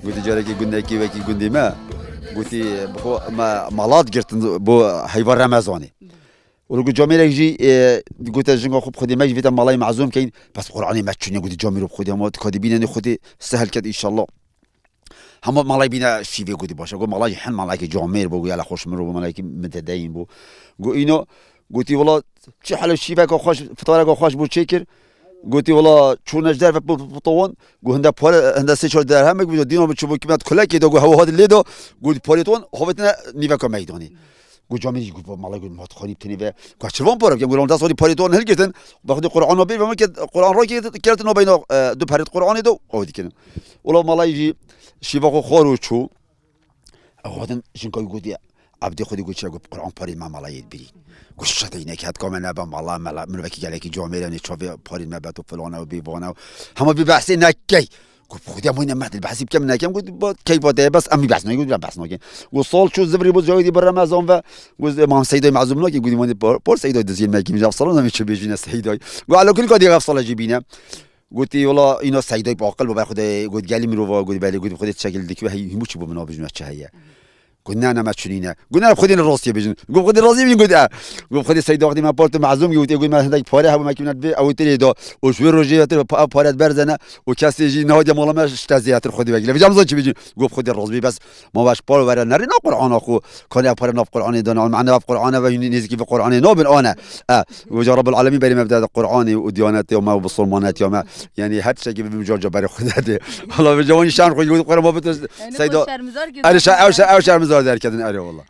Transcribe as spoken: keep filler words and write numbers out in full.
Gotî carekî gundekî wekî gundê me, gotî bi xwe me malat girtin bo heyva Remezanê. Û li ku camêrek jî, e, gote jinga xwe bi Xwedê me jî vê te malayê mezûm keyin. Bes Qur'anê me çûne, gotî camêro bi Xwedê, hema dikadî bîne nê Xwedê sehil ket înşallah. Hema malay bîne şîvê, gotî baş e. Got malay jî hin malayekî camêr bû, got yala xweş mirov bû, malayekî mitedeyîn bû. Got îno, gotî wela çi helo şîveka xweş, fitareka xweş bû çêkir. Gotî wela çûne ji derve pi- pi- pitowan. Got hinde pare, hinde sê çar derhemek bû, dîna min çûbû kimet kulekê de, got hewa hadi lê de. Got parê ton havêtine nîveka meydanê. Got camêrî, got malay, got matxanî bi tenê ve. Got çirvan pare bikim, got dest xwedî parê ton hilgirtin. Bexdê Qur'ana bêr ve min ke Qur'an rakê kertin o beyna, e, du perêt Qur'anê de o dikinin. Wela malay jî şîva xwe xwar û çû. Ew hatin jinka wî gotiye, Ebdê Xwedê got çi, got Qur'an parê me mala yê dibirî. Got şeteyne ke hetka me nebe mala, mela, mirovekî gelekî camêr e, nê çavê parê me bet û filan e û bêvan e û hema vê behsê nekey. Got bi Xwedê em wîne mehdil behsî bikem nekem, got ba keyfa te ye, bes em vî behs nakin, got em behs nakin. Got sal çû zivirî bû cawîdî bi Remezan ve, got Mam Seydayê mezûm nakî, got mani por, por Seydayê diziyên me kî, min ji ev salan em çi bêjîne Seydayê. Got elo kulîka dê ev sala jî bîne. Gotî wela îna Seydayê bi aqil bû, ber Xwedê got gelî mirova, got belê, got bi Xwedê çi şekil dikî we hî hîmû çi bû min nabêjin we çi heye. Got ne ne me çinîne. Got ne bi Xwedê ne rastiyê bêjin. Got bi Xwedê razî bîn, got e. Got bi Xwedê Seyda wextê me parto mezûm, got ê got me hindek pare hebû me kî min bi ew tirê da. Û ji wê rojê hetir pa-, pare diberzene û kesê jî nehatiye mala me ji te zêdetir Xwedê wekî. Lê vêca min zan çi bêjin. Got bi Xwedê razî bî bes ma baş paro were nerîna Qur'ana xwe. Kanê ev pare nav Qur'anê dana, mane ev Qur'ane ve hûn nêzîkî vê Qur'anê nabin ane. E, vêca Rabbul Alemîn berê me bide Qur'anê û diyanetê me û bisilmanetiya me. Yanî her tiştekî bibim car car berê xwe de. Wala vêca wan şan xwe got Qur'an ma bitir Seyda. Erê şa-, ew şa-, ew şermizar derketin, erê wala.